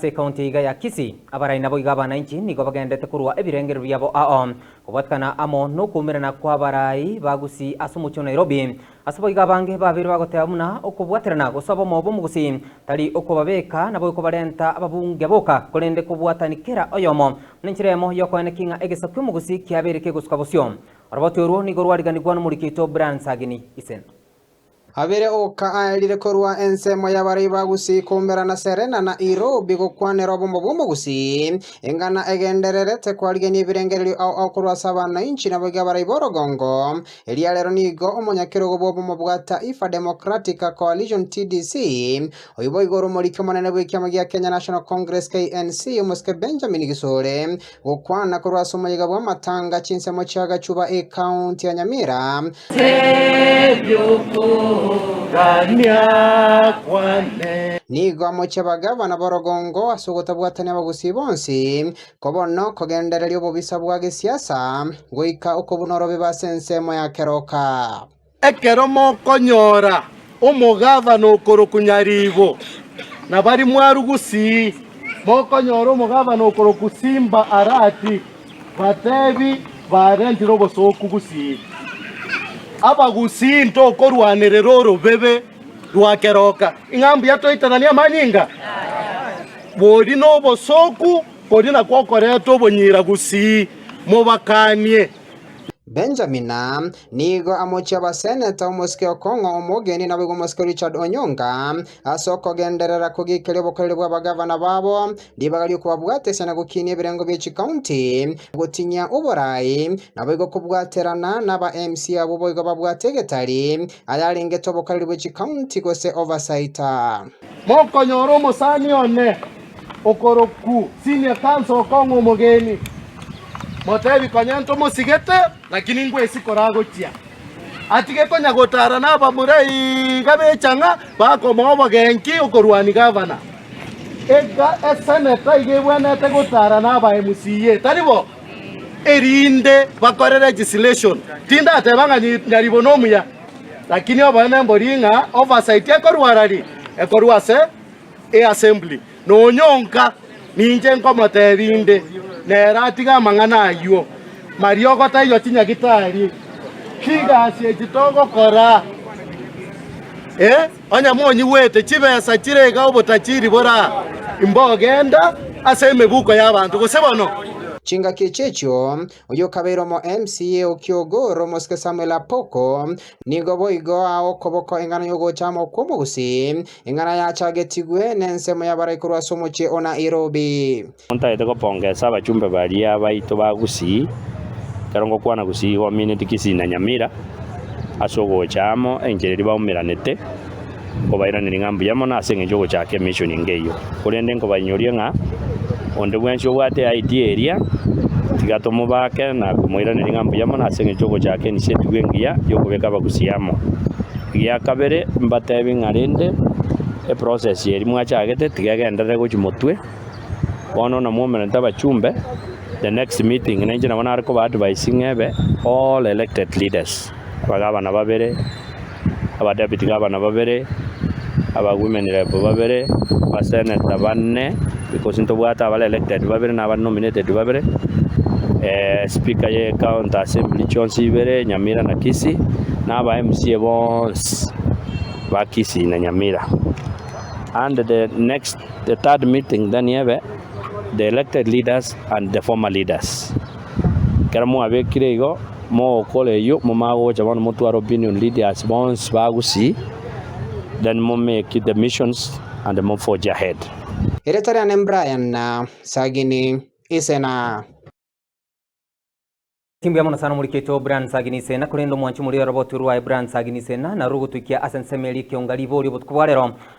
Ase ekaunti iga ya Kisii, abarai nabo iga abananchi nigo bagendete korwa ebirengererio biabo ao kobwatekana amo nokoumerana kw'abarai ba Gusii ase omochie o Nairobi. Ase boigo abange babeire bagoteba buna okobwaterana gose obomo bw'omogusii tari okobabeka nabo ekobarenta ababunge boka korende kobwatani kera oyomo buna enchera eyemo y'okoenekia ng'a egesaku ki'omogusii kiabeire kegosuka bosio. Oroboti orwo nigo rwariganigwa nomoriki oito Brian Sagini Isen. Abere oka aerire korwa ensemo y'abarai ba Gusii koumerana Serena na Irobi gokwanera obomo bw'omogusii, eng'ana egendererete kwarigania ebirengererio ao ao korwa ase abanainchi naboigo abarai b'orogongo. Eria rero nigo omonyakerogo bw'obomo bwa Taifa Democratic Coalition, TDC, oyio boigo ore omoriki omonene bw'ekiama gia Kenya National Congress, KNC, omosike Benjamin Gisore, Gokwana korwa ase omoyega bw'amatanga chinsemo chia Gachuba ekaunti ya Nyamira. Nigo amochie abagavana b'orogongo ase ogotabwatania abagusii bonsi, ko bono kogendereria obobisa bwa gesiasa goika okobuna orobebe ase ensemo ya keroka. Ekero mokonyora omogavana okorokwa Nyaribo, na baria mwarugusii, mokonyora omogavana okorokwa Simba Arati, batebi barentire obosooku gusii. Abagusii ntokorwanerera orobebe rwa keroka, ing'a mbuya toitananie amanyinga? Boria nobosooku, koria nakwo okoreta obonyira gusii, mobakanie. Benjamina nigo amochie abaseneta omosike Okong'o Omogeni naboigo omosike Richard Onyonka ase okogenderera kogiikeria obokoreri bw'abagavana babo, ribaga ri'okobabwatesia na gokinia ebirengo bie chikaunti, gotinyia oborai, naboigo kobwaterana naba MC abwo boigo babwate egetari ayarengete obokoreri bwe chikaunti gose oversight. Mokonyora omosani one okorokwu Senior Counsel Okong'o Omogeni, motebi konya ntomosigete, lakini ngwesi koragochia. Atige konya gotara nabamura iga b'echang'a bakomoa obogenki okorwania gavana. Ega eseneta iga ebwenerete gotara naba MCA, tari bo? Erinde bakore legislation. Tindateba ng'a Nyaribo nomuya, lakini oboene mbori ng'a oversight ekorwa arari? Ekorwa ase eassembly, nonyonka ninche nkomotebia inde, nere atige amang'ana ayio. Mariogo taiyo chinyagitari, chigasi echi togokora, eh, onye monyigwete chibesa chire iga obotachiri bora, imbogenda ase emebuko y'abanto, gose bono? Chingaki echi echio, Oyio okabeire omo MCA o Kiogoro, omosike Samuel Apoko, nigo boigo aa okoboko eng'ana y'ogocha amo kw'omogusii, eng'ana yachagetigwe nensemo y'abarai korwa ase omochie o Nairobi. Ntagete gopongesa abachumbe baria baito ba Gusii, ekero ngokwana Gusii igo omineti Kisii na Nyamira, ase ogocha amo enchera eria baumeranete, nkobairaneria ng'a mbuya mono ase eng'encho y'ogochaka emission enga eyio. Korende nkobainyoria ng'a onde bwensi obwate idea eria, tiga tomobake na komoiraneria ng'a mbuya mono ase eng'encho y'ogochaka initiative engiya y'okobeka abagusii amo. Egia kabere, mbatebi ng'a rende eprocess eria mwachagete tiga egenderere gochia motwe, bono namwomerete abachumbe, the next meeting nainche nabo nare koba advise ng'a ebe all elected leaders, abagabana babere. Abadeputy gavana babere, aba women rep babere, abaseneta bane, because ntobwate abare elected babere na abare nominated babere, speaker ye county assembly chionsi ibere, Nyamira na Kisii, na aba MCA bonsi ba Kisii na Nyamira. And the next, the third meeting then ebe the elected leaders and the former leaders. Ekero mwabekire igo, mogokora eyio, momanye gocha bono motware opinion leaders bonsi ba Gusii, then mo make the missions and mo forge ahead. Erieta riane Brian Sagini Isena. Timbuya mono sana omoriki oito Brian Sagini Isena, korende omwanchi omoria oroboti rwaye Brian Sagini Isena narwo rogotoikia ase ensemo eria ekeonga riborio obotuko bwa rero.